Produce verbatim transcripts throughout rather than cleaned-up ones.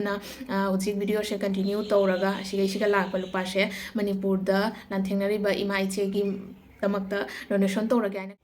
ꯑꯗꯨꯅ, ꯑ, ꯍꯧꯖꯤꯛ videoꯁꯦ continue ꯇꯧꯔꯒ ꯑꯁꯤꯒꯩꯁꯤꯒ ꯂꯥꯛꯄ ꯂꯨꯄꯥꯁꯦ ꯃꯅꯤꯄꯨꯔꯗ ꯂꯥꯟꯊꯦꯡꯅꯔꯤꯕ ꯏꯃꯥ ꯏꯆꯦꯒꯤ ꯗꯃꯛꯇ donation ꯇꯧꯔꯒꯦ ꯍꯥꯏꯅ꯫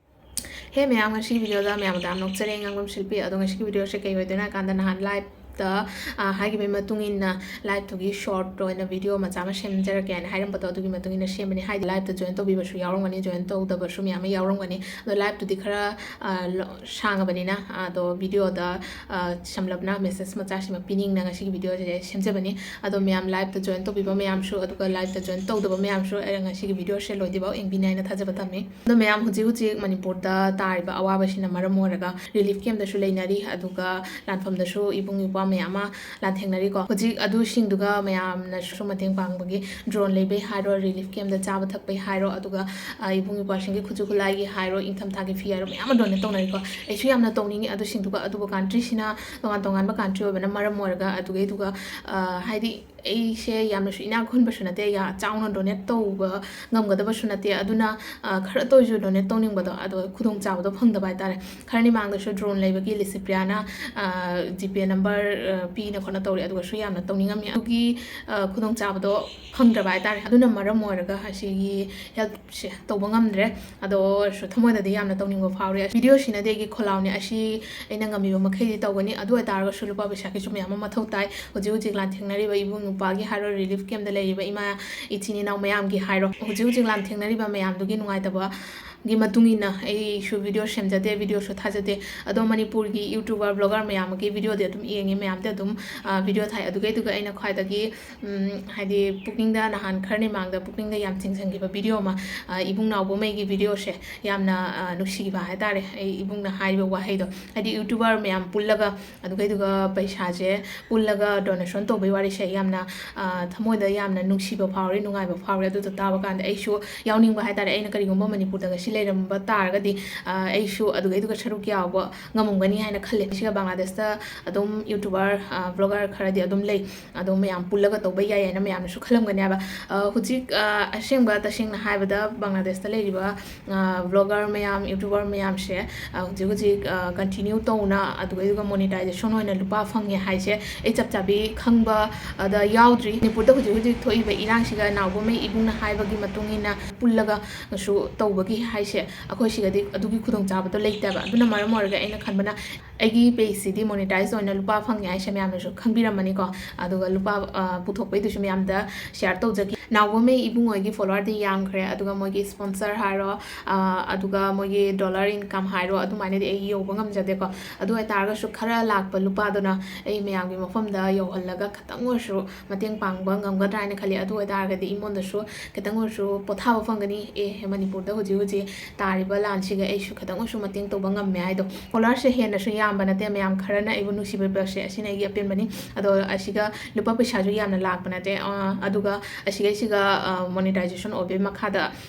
ꯍꯦ ꯃꯌꯥꯝ, ꯉꯁꯤꯒꯤ videoꯗ ꯃꯌꯥꯝꯗ ꯌꯥꯝ ꯅꯣꯛꯆꯔꯦ, ꯉꯥꯡꯐꯝ ꯁꯤꯜꯄꯤ꯫ ꯑꯗꯣ ꯉꯁꯤꯒꯤ videoꯁꯦ ꯀꯩ ꯑꯣꯏꯗꯣꯏꯅꯣ ꯍꯥꯏ ꯀꯥꯟꯗ, ꯅꯍꯥꯟ liveꯇ, ꯑ, ꯍꯥꯏꯈꯤꯕꯒꯤ ꯃꯇꯨꯡ ꯏꯟꯅ liveꯇꯨꯒꯤ shortꯇ ꯑꯣꯏꯅ video ꯃꯆꯥ ꯑꯃ ꯁꯦꯝꯖꯔꯛꯀꯦ ꯍꯥꯏꯅ ꯍꯥꯏꯔꯝꯕꯗꯣ, ꯑꯗꯨꯒꯤ ꯃꯇꯨꯡ ꯏꯟꯅ ꯁꯦꯝꯕꯅꯤ꯫ ꯍꯥꯏꯗꯤ liveꯇ join ꯇꯧꯕꯤꯕꯁꯨ ꯌꯥꯎꯔꯝꯒꯅꯤ, join ꯇꯧꯗꯕꯁꯨ ꯃꯌꯥꯝ ꯑꯃ ꯌꯥꯎꯔꯝꯒꯅꯤ꯫ ꯑꯗꯣ liveꯇꯨꯗꯤ ꯈꯔ, ꯑ, ꯂꯣ-, ꯁꯥꯡꯉꯕꯅꯤꯅ, ꯑꯗꯣ videoꯗ, ꯑ, ꯁꯝꯂꯞꯅ message ꯃꯆꯥꯁꯤꯃ ꯄꯤꯅꯤꯡꯅ ꯉꯁꯤꯒꯤ videoꯁꯦ ꯁꯦꯝꯖꯕꯅꯤ꯫ ꯑꯗꯣ ꯃꯌꯥꯝ liveꯇ join ꯇꯧꯕꯤꯕ ꯃꯌꯥꯝꯁꯨ, ꯑꯗꯨꯒ liveꯇ join ꯇꯧꯗꯕ ꯃꯌꯥꯝꯁꯨ, ꯑꯩ ꯉꯁꯤꯒꯤ videoꯁꯦ ꯂꯣꯏꯗ꯭ꯔꯤꯐꯥꯎ ꯌꯦꯡꯕꯤꯅꯤ ꯍꯥꯏꯅ ꯊꯥꯖꯕ ꯊꯝꯃꯤ꯫ ꯑꯗꯣ ꯃꯌꯥꯝ, ꯍꯧꯖꯤꯛ ꯍꯧꯖꯤꯛ ꯃꯅꯤꯄꯨꯔꯗ ꯇꯥꯔꯤꯕ ꯑꯋꯥꯕꯁꯤꯅ ꯃꯔꯝ ꯑꯣꯏꯔꯒ relief campꯇꯁꯨ ꯂꯩꯅꯔꯤ, ꯑꯗꯨꯒ ꯂꯥꯟꯐꯝꯗꯁꯨ ꯏꯕꯨꯡ ꯏꯄ꯭ꯋꯥ ꯃꯌꯥꯝ ꯑꯃ ꯂꯥꯟꯊꯦꯡꯅꯔꯤꯀꯣ꯫ ꯍꯧꯖꯤꯛ ꯑꯗꯨꯁꯤꯡꯗꯨꯒ ꯃꯌꯥꯝꯅꯁꯨ ꯃꯇꯦꯡ ꯄꯥꯡꯕꯒꯤ drone ꯂꯩꯕꯩ ꯍꯥꯏꯔꯣ, relief campꯇ ꯆꯥꯕ ꯊꯛꯄꯩ ꯍꯥꯏꯔꯣ, ꯑꯗꯨꯒ, ꯑ, ꯏꯕꯨꯡ ꯏꯄ꯭ꯋꯥꯁꯤꯡꯒꯤ ꯈꯨꯠꯁꯨ ꯈꯨꯠꯂꯥꯏꯒꯤ ꯍꯥꯏꯔꯣ, ꯏꯪꯊꯝꯊꯥꯒꯤ ꯐꯤ ꯍꯥꯏꯔꯣ, ꯃꯌꯥꯝ ꯑꯃ donate ꯇꯧꯅꯔꯤꯀꯣ꯫ ꯑꯩꯁꯨ ꯌꯥꯝꯅ ꯇꯧꯅꯤꯡꯉꯤ ꯑꯗꯨꯁꯤꯡꯗꯨꯒ, ꯑꯗꯨꯕꯨ countryꯁꯤꯅ ꯇꯣꯉꯥꯟ ꯇꯣꯉꯥꯟꯕ country ꯑꯣꯏꯕꯅ ꯃꯔꯝ ꯑꯣꯏꯔꯒ, ꯑꯗꯨꯒꯩꯗꯨꯒ, ꯑ, ꯍꯥꯏꯗꯤ, ꯑꯩꯁꯦ ꯌꯥꯝꯅꯁꯨ ꯏꯅꯥꯛ ꯈꯨꯟꯕꯁꯨ ꯅꯠꯇꯦ, ꯌꯥ-, ꯆꯥꯎꯅ donate ꯇꯧꯕ ꯉꯝꯒꯗꯕꯁꯨ ꯅꯠꯇꯦ꯫ ꯑꯗꯨꯅ, ꯑ, ꯈꯔꯇ ꯑꯣꯏꯁꯨ donate ꯇꯧꯅꯤꯡꯕꯗꯣ, ꯑꯗꯣ ꯈꯨꯗꯣꯡꯆꯥꯕꯗꯣ ꯐꯪꯗꯕ ꯍꯥꯏꯇꯥꯔꯦ꯫ ꯈꯔꯅꯤ ꯃꯥꯡꯗꯁꯨ drone ꯂꯩꯕꯒꯤ ꯂꯤꯁꯤꯄ꯭ꯔꯤꯌꯥꯅ, ꯑ, GPay number, ꯑ, ꯄꯤꯅ ꯈꯣꯠꯅ ꯇꯧꯔꯦ, ꯑꯗꯨꯒꯁꯨ ꯌꯥꯝꯅ ꯇꯧꯅꯤꯡꯉꯝꯃꯤ꯫ ꯑꯗꯨꯒꯤ, ꯑ, ꯈꯨꯗꯣꯡꯆꯥꯕꯗꯣ ꯐꯪꯗ꯭ꯔꯕ ꯍꯥꯏꯇꯥꯔꯦ꯫ ꯑꯗꯨꯅ ꯃꯔꯝ ꯑꯣꯏꯔꯒ ꯑꯁꯤꯒꯤ helpꯁꯦ ꯇꯧꯕ ꯉꯝꯗ꯭ꯔꯦ꯫ ꯑꯗꯣ ꯑꯣꯏꯔꯁꯨ ꯊꯃꯣꯏꯗꯗꯤ ꯌꯥꯝꯅ ꯇꯧꯅꯤꯡꯕ ꯐꯥꯎꯔꯤ꯫ Videoꯁꯤꯅꯗꯤ ꯑꯩꯒꯤ ꯈꯣꯜꯂꯥꯎꯅꯤ, ꯑꯁꯤ ꯑꯩꯅ ꯉꯝꯃꯤꯕ ꯃꯈꯩꯗꯤ ꯇꯧꯒꯅꯤ꯫ ꯑꯗꯨ ꯑꯣꯏꯇꯥꯔꯒꯁꯨ ꯂꯨꯄꯥ ꯄꯩꯁꯥꯒꯤꯁꯨ ꯃꯌꯥꯝ ꯑꯃ ꯃꯊꯧ ꯇꯥꯏ꯫ ꯍꯧꯖꯤꯛ ꯍꯧꯖꯤꯛ ꯂꯥꯟꯊꯦꯡꯅꯔꯤꯕ ꯏꯕꯨꯡ ꯏꯄ꯭ꯋꯥꯒꯤ ꯍꯥꯏꯔꯣ, relief campꯇ ꯂꯩꯔꯤꯕ ꯏꯃꯥ ꯏꯆꯤꯟ ꯏꯅꯥꯎ ꯃꯌꯥꯝꯒꯤ ꯍꯥꯏꯔꯣ, ꯍꯧꯖꯤꯛ ꯍꯧꯖꯤꯛ ꯂꯥꯟꯊꯦꯡꯅꯔꯤꯕ ꯃꯌꯥꯝꯗꯨꯒꯤ ꯅꯨꯡꯉꯥꯏꯇꯕꯒꯤ ꯃꯇꯨꯡ ꯏꯟꯅ ꯑꯩꯁꯨ video ꯁꯦꯝꯖꯗꯦ, videoꯁꯨ ꯊꯥꯖꯗꯦ꯫ ꯑꯗꯣ ꯃꯅꯤꯄꯨꯔꯒꯤ YouTuber, blogger ꯃꯌꯥꯝ ꯑꯃꯒꯤ videoꯗꯤ ꯑꯗꯨꯝ ꯌꯦꯡꯉꯤ, ꯃꯌꯥꯝꯗꯤ ꯑꯗꯨꯝ, ꯑ, video ꯊꯥꯏ꯫ ꯑꯗꯨꯒꯩꯗꯨꯒ ꯑꯩꯅ ꯈ꯭ꯋꯥꯏꯗꯒꯤ, ꯎꯝ, ꯍꯥꯏꯗꯤ ꯄꯨꯛꯅꯤꯡꯗ, ꯅꯍꯥꯟ ꯈꯔꯅꯤ ꯃꯥꯡꯗ ꯄꯨꯛꯅꯤꯡꯗ ꯌꯥꯝ ꯆꯤꯡꯁꯤꯟꯈꯤꯕ video ꯑꯃ, ꯑ, ꯏꯕꯨꯡ ꯅꯥꯎꯕꯣꯃꯩꯒꯤ videoꯁꯦ ꯌꯥꯝꯅ, ꯑ, ꯅꯨꯡꯁꯤꯈꯤꯕ ꯍꯥꯏꯇꯥꯔꯦ꯫ ꯑꯩ ꯏꯕꯨꯡꯅ ꯍꯥꯏꯔꯤꯕ ꯋꯥꯍꯩꯗꯣ, ꯍꯥꯏꯗꯤ YouTuber ꯃꯌꯥꯝ ꯄꯨꯜꯂꯒ, ꯑꯗꯨꯒꯩꯗꯨꯒ ꯄꯩꯁꯥꯁꯦ ꯄꯨꯜꯂꯒ donation ꯇꯧꯕꯩ ꯋꯥꯔꯤꯁꯦ ꯌꯥꯝꯅ, ꯑ, ꯊꯃꯣꯏꯗ ꯌꯥꯝꯅ ꯅꯨꯡꯁꯤꯕ ꯐꯥꯎꯔꯤ, ꯅꯨꯡꯉꯥꯏꯕ ꯐꯥꯎꯔꯤ꯫ ꯑꯗꯨꯗꯣ ꯇꯥꯕ ꯀꯥꯟꯗ ꯑꯩꯁꯨ ꯌꯥꯎꯅꯤꯡꯕ ꯍꯥꯏꯇꯥꯔꯦ꯫ ꯑꯩꯅ ꯀꯔꯤꯒꯨꯝꯕ ꯃꯅꯤꯄꯨꯔꯗ ꯉꯁꯤ ꯂꯩꯔꯝꯕ ꯇꯥꯔꯒꯗꯤ, ꯑ, ꯑꯩꯁꯨ ꯑꯗꯨꯒꯩꯗꯨꯒ ꯁꯔꯨꯛ ꯌꯥꯎꯕ ꯉꯝꯃꯝꯒꯅꯤ ꯍꯥꯏꯅ ꯈꯜꯂꯦ꯫ ꯁꯤꯒ ꯕꯪꯒ꯭ꯂꯥꯗꯦꯁꯇ ꯑꯗꯨꯝ YouTuber, ꯑ, vlogger ꯈꯔꯗꯤ ꯑꯗꯨꯝ ꯂꯩ꯫ ꯑꯗꯣ ꯃꯌꯥꯝ ꯄꯨꯜꯂꯒ ꯇꯧꯕ ꯌꯥꯏ ꯍꯥꯏꯅ ꯃꯌꯥꯝꯅꯁꯨ ꯈꯜꯂꯝꯒꯅꯤ ꯍꯥꯏꯕ꯫ ꯑ, ꯍꯧꯖꯤꯛ, ꯑ, ꯑꯁꯦꯡꯕ ꯇꯁꯦꯡꯅ ꯍꯥꯏꯕꯗ ꯕꯪꯒ꯭ꯂꯥꯗꯦꯁꯇ ꯂꯩꯔꯤꯕ, ꯑ, vlogger ꯃꯌꯥꯝ, YouTuber ꯃꯌꯥꯝꯁꯦ, ꯑ, ꯍꯧꯖꯤꯛ ꯍꯧꯖꯤꯛ, ꯑ, continue ꯇꯧꯅ ꯑꯗꯨꯒ monetization ꯑꯣꯏꯅ ꯂꯨꯄꯥ ꯐꯪꯉꯦ ꯍꯥꯏꯁꯦ ꯑꯩ ꯆꯞ ꯆꯥꯕꯤ ꯈꯪꯕ ꯑꯗ ꯌꯥꯎꯗ꯭ꯔꯤ꯫ ꯃꯅꯤꯄꯨꯔꯗ ꯍꯧꯖꯤꯛ ꯍꯧꯖꯤꯛ ꯊꯣꯛꯏꯕ ꯏꯔꯥꯡꯁꯤꯒ ꯅꯥꯎꯕꯃꯩ ꯏꯕꯨꯡꯅ ꯍꯥꯏꯕꯒꯤ ꯃꯇꯨꯡ ꯏꯟꯅ ꯄꯨꯜꯂꯒꯁꯨ ꯇꯧꯕꯒꯤ ꯍꯥꯏꯁꯦ ꯑꯩꯈꯣꯏ ꯁꯤꯒꯗꯤ ꯑꯗꯨꯒꯤ ꯈꯨꯗꯣꯡꯆꯥꯕꯗꯣ ꯂꯩꯇꯦꯕ꯫ ꯑꯗꯨꯅ ꯃꯔꯝ ꯑꯣꯏꯔꯒ ꯑꯩꯅ ꯈꯟꯕꯅ ꯑꯩꯒꯤ pageꯁꯤꯗꯤ monetize ꯑꯣꯏꯅ ꯂꯨꯄꯥ ꯐꯪꯉꯦ ꯍꯥꯏꯁꯦ ꯃꯌꯥꯝꯅꯁꯨ ꯈꯪꯕꯤꯔꯝꯃꯅꯤꯀꯣ꯫ ꯑꯗꯨꯒ ꯂꯨꯄꯥ, ꯑ, ꯄꯨꯊꯣꯛꯄꯩꯗꯨꯁꯨ ꯃꯌꯥꯝꯗ share ꯇꯧꯖꯒꯦ꯫ ꯅꯥꯎꯕꯃꯩ ꯏꯕꯨꯡꯉꯣꯏꯒꯤ followerꯗꯤ ꯌꯥꯝꯈ꯭ꯔꯦ, ꯑꯗꯨꯒ ꯃꯣꯏꯒꯤ sponsor ꯍꯥꯏꯔꯣ, ꯑ, ꯑꯗꯨꯒ ꯃꯣꯏꯒꯤ dollar income ꯍꯥꯏꯔꯣ, ꯑꯗꯨꯃꯥꯏꯅꯗꯤ ꯑꯩ ꯌꯧꯕ ꯉꯝꯖꯗꯦꯀꯣ꯫ ꯑꯗꯨ ꯑꯣꯏꯇꯥꯔꯒꯁꯨ ꯈꯔ ꯂꯥꯛꯄ ꯂꯨꯄꯥꯗꯨꯅ ꯑꯩ ꯃꯌꯥꯝꯒꯤ ꯃꯐꯝꯗ ꯌꯧꯍꯜꯂꯒ ꯈꯤꯇꯪ ꯑꯣꯏꯔꯁꯨ ꯃꯇꯦꯡ ꯄꯥꯡꯕ ꯉꯝꯒꯗ꯭ꯔꯥ ꯍꯥꯏꯅ ꯈꯜꯂꯤ꯫ ꯑꯗꯨ ꯑꯣꯏꯇꯥꯔꯒꯗꯤ ꯑꯩꯉꯣꯟꯗꯁꯨ ꯈꯤꯇꯪ ꯑꯣꯏꯔꯁꯨ ꯄꯣꯊꯥꯕ ꯐꯪꯒꯅꯤ꯫ ꯑꯦ, ꯃꯅꯤꯄꯨꯔꯗ ꯍꯧꯖꯤꯛ ꯍꯧꯖꯤꯛ ꯇꯥꯔꯤꯕ ꯂꯥꯟꯁꯤꯒ ꯑꯩꯁꯨ ꯈꯤꯇꯪ ꯑꯣꯏꯔꯁꯨ ꯃꯇꯦꯡ ꯇꯧꯕ ꯉꯝꯃꯦ ꯍꯥꯏꯗꯣ꯫ Followerꯁꯦ ꯍꯦꯟꯅꯁꯨ ꯌꯥꯝꯕ ꯅꯠꯇꯦ, ꯃꯌꯥꯝ ꯈꯔꯅ ꯑꯩꯕꯨ ꯅꯨꯡꯁꯤꯕꯤꯕꯁꯦ ꯑꯁꯤꯅ ꯑꯩꯒꯤ ꯑꯄꯦꯟꯕꯅꯤ꯫ ꯑꯗꯣ ꯑꯁꯤꯒ ꯂꯨꯄꯥ ꯄꯩꯁꯥꯁꯨ ꯌꯥꯝꯅ ꯂꯥꯛꯄ ꯅꯠꯇꯦ꯫ ꯑ, ꯑꯗꯨꯒ ꯑꯁꯤꯒꯩꯁꯤꯒ, ꯑ, monetization ꯑꯣꯏꯕꯒꯤ ꯃꯈꯥꯗ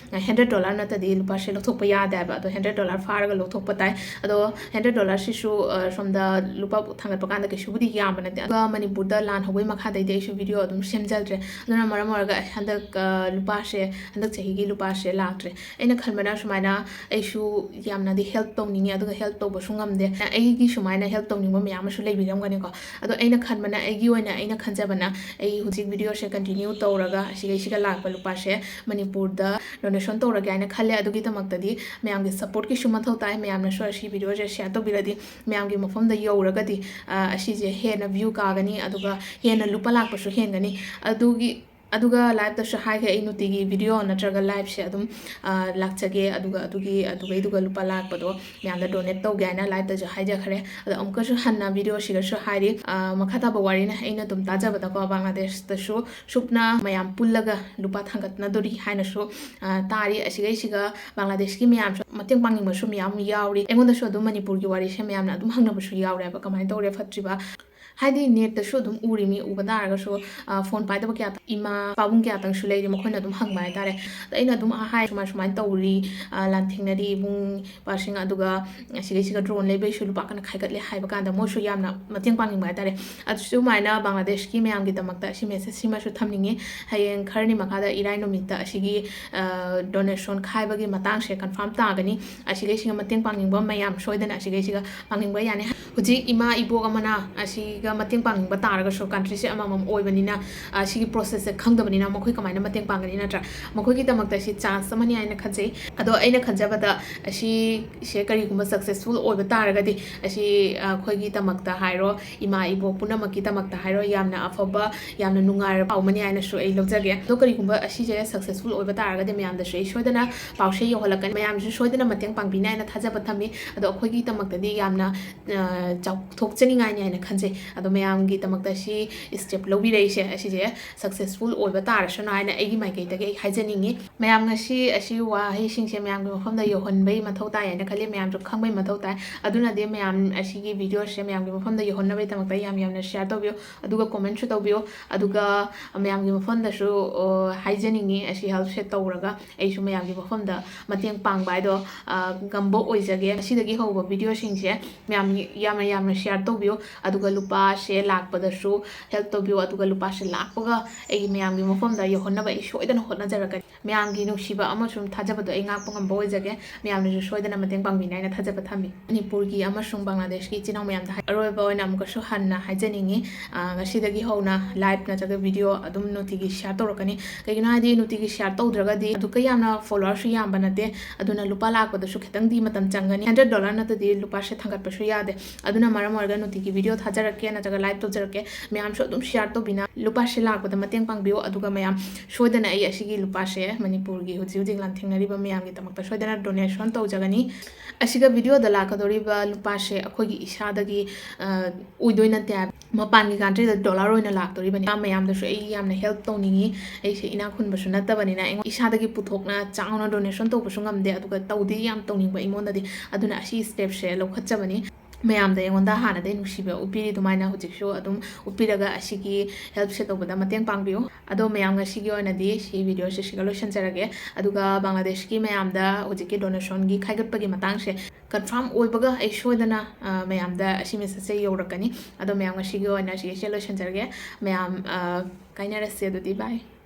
hundred dollar ꯅꯠꯇ꯭ꯔꯗꯤ ꯂꯨꯄꯥꯁꯦ ꯂꯧꯊꯣꯛꯄ ꯌꯥꯗꯦ ꯍꯥꯏꯕ꯫ ꯑꯗꯣ hundred dollar ꯐꯥꯔꯒ ꯂꯧꯊꯣꯛꯄ ꯇꯥꯏ꯫ ꯑꯗꯣ hundred dollarꯁꯤꯁꯨ, ꯑ, ꯁꯣꯝꯗ ꯂꯨꯄꯥ ꯊꯥꯡꯒꯠꯄ ꯀꯥꯟꯗ ꯀꯩꯁꯨꯕꯨꯗꯤ ꯌꯥꯝꯕ ꯅꯠꯇꯦ꯫ ꯑꯗꯨꯒ ꯃꯅꯤꯄꯨꯔꯗ ꯂꯥꯟ ꯍꯧꯕꯒꯤ ꯃꯈꯥꯗꯩꯗꯤ ꯑꯩꯁꯨ video ꯑꯗꯨꯝ ꯁꯦꯝꯖꯗ꯭ꯔꯦ꯫ ꯑꯗꯨꯅ ꯃꯔꯝ ꯑꯣꯏꯔꯒ ꯍꯟꯗꯛ, ꯑ, ꯂꯨꯄꯥꯁꯦ, ꯍꯟꯗꯛ ꯆꯍꯤꯒꯤ ꯂꯨꯄꯥꯁꯦ ꯂꯥꯛꯇ꯭ꯔꯦ꯫ ꯑꯩꯅ ꯈꯟꯕꯅ ꯁꯨꯃꯥꯏꯅ ꯑꯩꯁꯨ ꯌꯥꯝꯅꯗꯤ help ꯇꯧꯅꯤꯡꯉꯤ, ꯑꯗꯨꯒ help ꯇꯧꯕꯁꯨ ꯉꯝꯗꯦ꯫ ꯑꯩꯒꯤ ꯁꯨꯃꯥꯏꯅ help ꯇꯧꯅꯤꯡꯕ ꯃꯌꯥꯝ ꯑꯃꯁꯨ ꯂꯩꯕꯤꯔꯝꯒꯅꯤꯀꯣ꯫ ꯑꯗꯣ ꯑꯩꯅ ꯈꯟꯕꯅ, ꯑꯩꯒꯤ ꯑꯣꯏꯅ ꯑꯩꯅ ꯈꯟꯖꯕꯅ, ꯑꯩ ꯍꯧꯖꯤꯛ videoꯁꯦ continue ꯇꯧꯔꯒ ꯑꯁꯤꯒꯩꯁꯤꯒ ꯂꯥꯛꯄ ꯂꯨꯄꯥꯁꯦ ꯃꯅꯤꯄꯨꯔꯗ donation ꯇꯧꯔꯒꯦ ꯍꯥꯏꯅ ꯈꯜꯂꯦ꯫ ꯑꯗꯨꯒꯤꯗꯃꯛꯇꯗꯤ ꯃꯌꯥꯝꯒꯤ supportꯀꯤꯁꯨ ꯃꯊꯧ ꯇꯥꯏ꯫ ꯃꯌꯥꯝꯅꯁꯨ ꯑꯁꯤ videoꯁꯦ share ꯇꯧꯕꯤꯔꯗꯤ ꯃꯌꯥꯝꯒꯤ ꯃꯐꯝꯗ ꯌꯧꯔꯒꯗꯤ, ꯑ, ꯑꯁꯤꯁꯦ ꯍꯦꯟꯅ view ꯀꯥꯒꯅꯤ, ꯑꯗꯨꯒ ꯍꯦꯟꯅ ꯂꯨꯄꯥ ꯂꯥꯛꯄꯁꯨ ꯍꯦꯟꯒꯅꯤ꯫ ꯑꯗꯨꯒꯤ, ꯑꯗꯨꯒ liveꯇꯁꯨ ꯍꯥꯏꯈ꯭ꯔꯦ, ꯑꯩ ꯅꯨꯡꯇꯤꯒꯤ video ꯅꯠꯇ꯭ꯔꯒ liveꯁꯦ ꯑꯗꯨꯝ, ꯑ, ꯂꯥꯛꯆꯒꯦ, ꯑꯗꯨꯒ ꯑꯗꯨꯒꯤ, ꯑꯗꯨꯒꯩꯗꯨꯒ ꯂꯨꯄꯥ ꯂꯥꯛꯄꯗꯣ ꯃꯌꯥꯝꯗ donate ꯇꯧꯒꯦ ꯍꯥꯏꯅ liveꯇꯁꯨ ꯍꯥꯏꯖꯈ꯭ꯔꯦ꯫ ꯑꯗꯣ ꯑꯃꯨꯛꯀꯁꯨ ꯍꯟꯅ videoꯁꯤꯗꯁꯨ ꯍꯥꯏꯔꯤ, ꯑ, ꯃꯈꯥ ꯇꯥꯕ ꯋꯥꯔꯤꯅ ꯑꯩꯅ ꯑꯗꯨꯝ ꯇꯥꯖꯕꯗꯀꯣ, ꯕꯪꯒ꯭ꯂꯥꯗꯦꯁꯇꯁꯨ ꯁꯨꯞꯅ ꯃꯌꯥꯝ ꯄꯨꯜꯂꯒ ꯂꯨꯄꯥ ꯊꯥꯡꯒꯠꯅꯗꯣꯔꯤ ꯍꯥꯏꯅꯁꯨ, ꯑ, ꯇꯥꯔꯤ꯫ ꯑꯁꯤꯒꯩꯁꯤꯒ ꯕꯪꯒ꯭ꯂꯥꯗꯦꯁꯀꯤ ꯃꯌꯥꯝꯁꯨ ꯃꯇꯦꯡ ꯄꯥꯡꯅꯤꯡꯕꯁꯨ ꯃꯌꯥꯝ ꯌꯥꯎꯔꯤ꯫ ꯑꯩꯉꯣꯟꯗꯁꯨ ꯑꯗꯨꯝ ꯃꯅꯤꯄꯨꯔꯒꯤ ꯋꯥꯔꯤꯁꯦ ꯃꯌꯥꯝꯅ ꯑꯗꯨꯝ ꯍꯪꯅꯕꯁꯨ ꯌꯥꯎꯔꯦꯕ, ꯀꯃꯥꯏꯅ ꯇꯧꯔꯦ ꯐꯠꯇ꯭ꯔꯤꯕ? ꯍꯥꯏꯗꯤ ꯅꯦꯠꯇꯁꯨ ꯑꯗꯨꯝ ꯎꯔꯤꯃꯤ, ꯎꯕ ꯇꯥꯔꯒꯁꯨ, ꯑ, ꯐꯣꯟ ꯄꯥꯏꯗꯕ ꯀꯌꯥ, ꯏꯃꯥ ꯄꯥꯕꯨꯡ ꯀꯌꯥꯇꯪꯁꯨ ꯂꯩꯔꯤ, ꯃꯈꯣꯏꯅ ꯑꯗꯨꯝ ꯍꯪꯕ ꯍꯥꯏꯇꯥꯔꯦ꯫ ꯑꯗ ꯑꯩꯅ ꯑꯗꯨꯝ ꯍꯥꯏ, "ꯁꯨꯃꯥꯏ ꯁꯨꯃꯥꯏꯅ ꯇꯧꯔꯤ, ꯑ, ꯂꯥꯟꯊꯦꯡꯅꯔꯤ, ꯏꯕꯨꯡ ꯄꯥꯁꯤꯡ, ꯑꯗꯨꯒ ꯑꯁꯤꯒꯩꯁꯤꯒ ꯗ꯭ꯔꯣꯟ ꯂꯩꯕꯩꯁꯨ ꯂꯨꯄꯥ ꯀꯟꯅ ꯈꯥꯏꯒꯠꯂꯦ" ꯍꯥꯏꯕ ꯀꯥꯟꯗ ꯃꯣꯏꯁꯨ ꯌꯥꯝꯅ ꯃꯇꯦꯡ ꯄꯥꯡꯅꯤꯡꯕ ꯍꯥꯏꯇꯥꯔꯦ꯫ ꯑꯗꯨ ꯁꯨꯃꯥꯏꯅ ꯕꯪꯒ꯭ꯂꯥꯗꯦꯁꯀꯤ ꯃꯌꯥꯝꯒꯤꯗꯃꯛꯇ ꯑꯁꯤ ꯃꯦꯁꯦꯖ ꯁꯤꯃꯁꯨ ꯊꯝꯅꯤꯡꯉꯤ꯫ ꯍꯌꯦꯡ ꯈꯔꯅꯤ ꯃꯈꯥꯗ ꯏꯔꯥꯏ ꯅꯨꯃꯤꯠꯇ ꯑꯁꯤꯒꯤ, ꯑ, ꯗꯣꯅꯦꯁꯟ ꯈꯥꯏꯕꯒꯤ ꯃꯇꯥꯡꯁꯦ ꯀꯟꯐꯥꯔꯝ ꯇꯥꯒꯅꯤ꯫ ꯑꯁꯤꯒꯩꯁꯤꯒ ꯃꯇꯦꯡ ꯄꯥꯡꯅꯤꯡꯕ ꯃꯌꯥꯝ ꯁꯣꯏꯗꯅ ꯑꯁꯤꯒꯩꯁꯤꯒ ꯄꯥꯡꯅꯤꯡꯕ ꯌꯥꯅꯤ꯫ ꯍꯧꯖꯤꯛ ꯏꯃꯥ ꯏꯕꯣꯛ ꯑꯃꯅ ꯑꯁꯤꯒ ꯃꯇꯦꯡ ꯄꯥꯡꯅꯤꯡꯕ ꯇꯥꯔꯒꯁꯨ, ꯀꯟꯇ꯭ꯔꯤꯁꯦ ꯑꯃꯃꯝ ꯑꯣꯏꯕꯅꯤꯅ, ꯑ, ꯁꯤꯒꯤ ꯄ꯭ꯔꯣꯁꯦꯁꯁꯦ ꯈꯪꯗꯕꯅꯤꯅ ꯃꯈꯣꯏ ꯀꯃꯥꯏꯅ ꯃꯇꯦꯡ ꯄꯥꯡꯒꯅꯤ, ꯅꯠꯇ꯭ꯔꯥ? ꯃꯈꯣꯏꯒꯤꯗꯃꯛꯇ ꯁꯤ ꯆꯥꯟꯁ ꯑꯃꯅꯤ ꯍꯥꯏꯅ ꯈꯟꯖꯩ꯫ ꯑꯗꯣ ꯑꯩꯅ ꯈꯟꯖꯕꯗ ꯑꯁꯤꯁꯦ ꯀꯔꯤꯒꯨꯝꯕ ꯁꯛꯁꯦꯁꯐꯨꯜ ꯑꯣꯏꯕ ꯇꯥꯔꯒꯗꯤ, ꯑꯁꯤ, ꯑ, ꯑꯩꯈꯣꯏꯒꯤꯗꯃꯛꯇ ꯍꯥꯏꯔꯣ, ꯏꯃꯥ ꯏꯕꯣꯛ ꯄꯨꯝꯅꯃꯛꯀꯤꯗꯃꯛꯇ ꯍꯥꯏꯔꯣ, ꯌꯥꯝꯅ ꯑꯐꯕ, ꯌꯥꯝꯅ ꯅꯨꯡꯉꯥꯏꯔꯕ ꯄꯥꯎ ꯑꯃꯅꯤ ꯍꯥꯏꯅꯁꯨ ꯑꯩ ꯂꯧꯖꯒꯦ꯫ ꯑꯗꯣ ꯀꯔꯤꯒꯨꯝꯕ ꯑꯁꯤꯁꯦ ꯁꯛꯁꯦꯁꯐꯨꯜ ꯑꯣꯏꯕ ꯇꯥꯔꯒꯗꯤ ꯃꯌꯥꯝꯗꯁꯨ ꯑꯩ ꯁꯣꯏꯗꯅ ꯄꯥꯎꯁꯦ ꯌꯧꯍꯜꯂꯛꯀꯅꯤ, ꯃꯌꯥꯝꯁꯨ ꯁꯣꯏꯗꯅ ꯃꯇꯦꯡ ꯄꯥꯡꯕꯤꯅꯤ ꯍꯥꯏꯅ ꯊꯥꯖꯕ ꯊꯝꯃꯤ꯫ ꯑꯗꯣ ꯑꯩꯈꯣꯏꯒꯤꯗꯃꯛꯇꯗꯤ ꯌꯥꯝꯅ, ꯑ, ꯆꯥꯎꯊꯣꯛꯆꯅꯤꯡꯉꯥꯏꯅꯤ ꯍꯥꯏꯅ ꯈꯟꯖꯩ꯫ ꯑꯗꯣ ꯃꯌꯥꯝꯒꯤꯗꯃꯛꯇ ꯁꯤ ꯁ꯭ꯇꯦꯞ ꯂꯧꯕꯤꯔꯛꯏꯁꯦ, ꯑꯁꯤꯁꯦ ꯁꯛꯁꯦꯁꯐꯨꯜ ꯑꯣꯏꯕ ꯇꯥꯔꯁꯅꯨ ꯍꯥꯏꯅ ꯑꯩꯒꯤ ꯃꯥꯏꯀꯩꯗꯒꯤ ꯑꯩ ꯍꯥꯏꯖꯅꯤꯡꯉꯤ꯫ ꯃꯌꯥꯝ ꯉꯁꯤ ꯑꯁꯤ ꯋꯥꯍꯩꯁꯤꯡꯁꯦ ꯃꯌꯥꯝꯒꯤ ꯃꯐꯝꯗ ꯌꯧꯍꯟꯕꯒꯤ ꯃꯊꯧ ꯇꯥꯏ ꯍꯥꯏꯅ ꯈꯜꯂꯤ, ꯃꯌꯥꯝꯁꯨ ꯈꯪꯕꯒꯤ ꯃꯊꯧ ꯇꯥꯏ꯫ ꯑꯗꯨꯅꯗꯤ ꯃꯌꯥꯝ ꯑꯁꯤꯒꯤ ꯚꯤꯗꯤꯑꯣꯁꯦ ꯃꯌꯥꯝꯒꯤ ꯃꯐꯝꯗ ꯌꯧꯍꯟꯅꯕꯒꯤꯗꯃꯛꯇ ꯌꯥꯝ ꯌꯥꯝꯅ ꯁꯤꯌꯥꯔ ꯇꯧꯕꯤꯌꯨ, ꯑꯗꯨꯒ ꯀꯣꯃꯦꯟꯁꯨ ꯇꯧꯕꯤꯌꯨ, ꯑꯗꯨꯒ ꯃꯌꯥꯝꯒꯤ ꯃꯐꯝꯗꯁꯨ, ꯑ, ꯍꯥꯏꯖꯅꯤꯡꯉꯤ, ꯑꯁꯤ ꯍꯦꯜꯞꯁꯦ ꯇꯧꯔꯒ ꯑꯩꯁꯨ ꯃꯌꯥꯝꯒꯤ ꯃꯐꯝꯗ ꯃꯇꯦꯡ ꯄꯥꯡꯕ ꯍꯥꯏꯗꯣ, ꯑ, ꯉꯝꯕ ꯑꯣꯏꯖꯒꯦ꯫ ꯉꯁꯤꯗꯒꯤ ꯍꯧꯕ ꯚꯤꯗꯤꯑꯣꯁꯤꯡꯁꯦ ꯃꯌꯥꯝ ꯌꯥꯝꯅ ꯌꯥꯝꯅ ꯁꯤꯌꯥꯔ ꯇꯧꯕꯤꯌꯨ, ꯑꯗꯨꯒ ꯂꯨꯄꯥꯁꯦ ꯂꯥꯛꯄꯗꯁꯨ ꯍꯦꯜꯞ ꯇꯧꯕꯤꯌꯨ, ꯑꯗꯨꯒ ꯂꯨꯄꯥꯁꯦ ꯂꯥꯛꯄꯒ ꯑꯩ ꯃꯌꯥꯝꯒꯤ ꯃꯐꯝꯗ ꯌꯧꯍꯟꯅꯕ ꯑꯩ ꯁꯣꯏꯗꯅ ꯍꯣꯠꯅꯖꯔꯛꯀꯅꯤ꯫ ꯃꯌꯥꯝꯒꯤ ꯅꯨꯡꯁꯤꯕ ꯑꯃꯁꯨꯡ ꯊꯥꯖꯕꯗꯣ ꯑꯩ ꯉꯥꯛꯄ ꯉꯝꯕ ꯑꯣꯏꯖꯒꯦ꯫ ꯃꯌꯥꯝꯅꯁꯨ ꯁꯣꯏꯗꯅ ꯃꯇꯦꯡ ꯄꯥꯡꯕꯤꯅꯤ ꯍꯥꯏꯅ ꯊꯥꯖꯕ ꯊꯝꯃꯤ꯫ ꯃꯅꯤꯄꯨꯔꯒꯤ ꯑꯃꯁꯨꯡ ꯕꯪꯒ꯭ꯂꯥꯗꯦꯁꯀꯤ ꯏꯆꯤꯟ ꯏꯅꯥꯎ ꯃꯌꯥꯝꯗ ꯍꯥꯏ-, ꯑꯔꯣꯏꯕ ꯑꯣꯏꯅ ꯑꯃꯨꯛꯀꯁꯨ ꯍꯟꯅ ꯍꯥꯏꯖꯅꯤꯡꯉꯤ, ꯑ, ꯉꯁꯤꯗꯒꯤ ꯍꯧꯅ ꯂꯥꯏꯚ ꯅꯠꯇ꯭ꯔꯒ ꯚꯤꯗꯤꯑꯣ ꯑꯗꯨꯝ ꯅꯨꯡꯇꯤꯒꯤ ꯁꯤꯌꯥꯔ ꯇꯧꯔꯛꯀꯅꯤ꯫ ꯀꯩꯒꯤꯅꯣ ꯍꯥꯏꯗꯤ ꯅꯨꯡꯇꯤꯒꯤ ꯁꯤꯌꯥꯔ ꯇꯧꯗ꯭ꯔꯒꯗꯤ ꯑꯗꯨꯛꯀ ꯌꯥꯝꯅ ꯐꯣꯂꯣꯋꯔꯁꯨ ꯌꯥꯝꯕ ꯅꯠꯇꯦ, ꯑꯗꯨꯅ ꯂꯨꯄꯥ ꯂꯥꯛꯄꯗꯁꯨ ꯈꯤꯇꯪꯗꯤ ꯃꯇꯝ ꯆꯪꯒꯅꯤ꯫ ꯍꯟꯗ꯭ꯔꯦꯠ ꯗꯣꯂꯔ ꯅꯠꯇ꯭ꯔꯗꯤ ꯂꯨꯄꯥꯁꯦ ꯊꯥꯡꯒꯠꯄꯁꯨ ꯌꯥꯗꯦ꯫ ꯑꯗꯨꯅ ꯃꯔꯝ ꯑꯣꯏꯔꯒ ꯅꯨꯡꯇꯤꯒꯤ ꯚꯤꯗꯤꯑꯣ ꯊꯥꯖꯔꯛꯀꯦ ꯅꯠꯇ꯭ꯔꯒ ꯂꯥꯏꯚ ꯇꯧꯖꯔꯛꯀꯦ, ꯃꯌꯥꯝꯁꯨ ꯑꯗꯨꯝ ꯁꯤꯌꯥꯔ ꯇꯧꯕꯤꯅ ꯂꯨꯄꯥꯁꯦ ꯂꯥꯛꯄꯗ ꯃꯇꯦꯡ ꯄꯥꯡꯕꯤꯌꯨ꯫ ꯑꯗꯨꯒ ꯃꯌꯥꯝ ꯁꯣꯏꯗꯅ ꯑꯩ ꯑꯁꯤꯒꯤ ꯂꯨꯄꯥꯁꯦ ꯃꯅꯤꯄꯨꯔꯒꯤ ꯍꯧꯖꯤꯛ ꯍꯧꯖꯤꯛ ꯂꯥꯟꯊꯦꯡꯅꯔꯤꯕ ꯃꯌꯥꯝꯒꯤꯗꯃꯛꯇ ꯁꯣꯏꯗꯅ ꯗꯣꯅꯦꯁꯟ ꯇꯧꯖꯒꯅꯤ꯫ ꯑꯁꯤꯒ ꯚꯤꯗꯤꯑꯣꯗ ꯂꯥꯛꯀꯗꯧꯔꯤꯕ ꯂꯨꯄꯥꯁꯦ ꯑꯩꯈꯣꯏꯒꯤ ꯏꯁꯥꯗꯒꯤ, ꯑ, ꯑꯣꯏꯗꯣꯏ ꯅꯠꯇꯦ ꯍꯥꯏꯕ꯫ ꯃꯄꯥꯟꯒꯤ ꯀꯟꯇ꯭ꯔꯤꯗ ꯗꯣꯂꯔ ꯑꯣꯏꯅ ꯂꯥꯛꯇꯣꯔꯤꯕꯅꯤ꯫ ꯃꯌꯥꯝꯗꯁꯨ ꯑꯩ ꯌꯥꯝꯅ ꯍꯦꯜꯞ ꯇꯧꯅꯤꯡꯉꯤ꯫ ꯑꯩꯁꯦ ꯏꯅꯥꯛ ꯈꯨꯟꯕꯁꯨ ꯅꯠꯇꯕꯅꯤꯅ ꯑꯩꯉꯣꯟ-, ꯏꯁꯥꯗꯒꯤ ꯄꯨꯊꯣꯛꯅ ꯆꯥꯎꯅ ꯗꯣꯅꯦꯁꯟ ꯇꯧꯕꯁꯨ ꯉꯝꯗꯦ, ꯑꯗꯨꯒ ꯇꯧꯗꯤ ꯌꯥꯝ ꯇꯧꯅꯤꯡꯕ ꯑꯩꯉꯣꯟꯗꯗꯤ꯫ ꯑꯗꯨꯅ ꯑꯁꯤ ꯁ꯭ꯇꯦꯞꯁꯦ ꯂꯧꯈꯠꯆꯕꯅꯤ꯫ ꯃꯌꯥꯝꯗ ꯑꯩꯉꯣꯟꯗ ꯍꯥꯟꯅꯗꯩ ꯅꯨꯡꯁꯤꯕ ꯎꯠꯄꯤꯔꯤ ꯑꯗꯨꯃꯥꯏꯅ ꯍꯧꯖꯤꯛꯁꯨ ꯑꯗꯨꯝ ꯎꯠꯄꯤꯔꯒ ꯑꯁꯤꯒꯤ helpꯁꯦ ꯇꯧꯕꯗ ꯃꯇꯦꯡ ꯄꯥꯡꯕꯤꯌꯨ꯫ ꯑꯗꯣ ꯃꯌꯥꯝ, ꯉꯁꯤꯒꯤ ꯑꯣꯏꯅꯗꯤ ꯁꯤ videoꯁꯦ ꯁꯤꯒ ꯂꯣꯏꯁꯤꯟꯖꯔꯒꯦ꯫ ꯑꯗꯨꯒ ꯕꯪꯒ꯭ꯂꯥꯗꯦꯁꯀꯤ ꯃꯌꯥꯝꯗ ꯍꯧꯖꯤꯛꯀꯤ donationꯒꯤ ꯈꯥꯏꯒꯠꯄꯒꯤ ꯃꯇꯥꯡꯁꯦ confirm ꯑꯣꯏꯕꯒ ꯑꯩ ꯁꯣꯏꯗꯅ, ꯑ, ꯃꯌꯥꯝꯗ ꯑꯁꯤ messageꯁꯦ ꯌꯧꯔꯛꯀꯅꯤ꯫ ꯑꯗꯣ ꯃꯌꯥꯝ, ꯉꯁꯤꯒꯤ ꯑꯣꯏꯅ ꯁꯤꯒꯤꯁꯦ ꯂꯣꯏꯁꯤꯟꯖꯔꯒꯦ꯫ ꯃꯌꯥꯝ, ꯑ, ꯀꯥꯏꯅꯔꯁꯦ ꯑꯗꯨꯗꯤ꯫ Bye꯫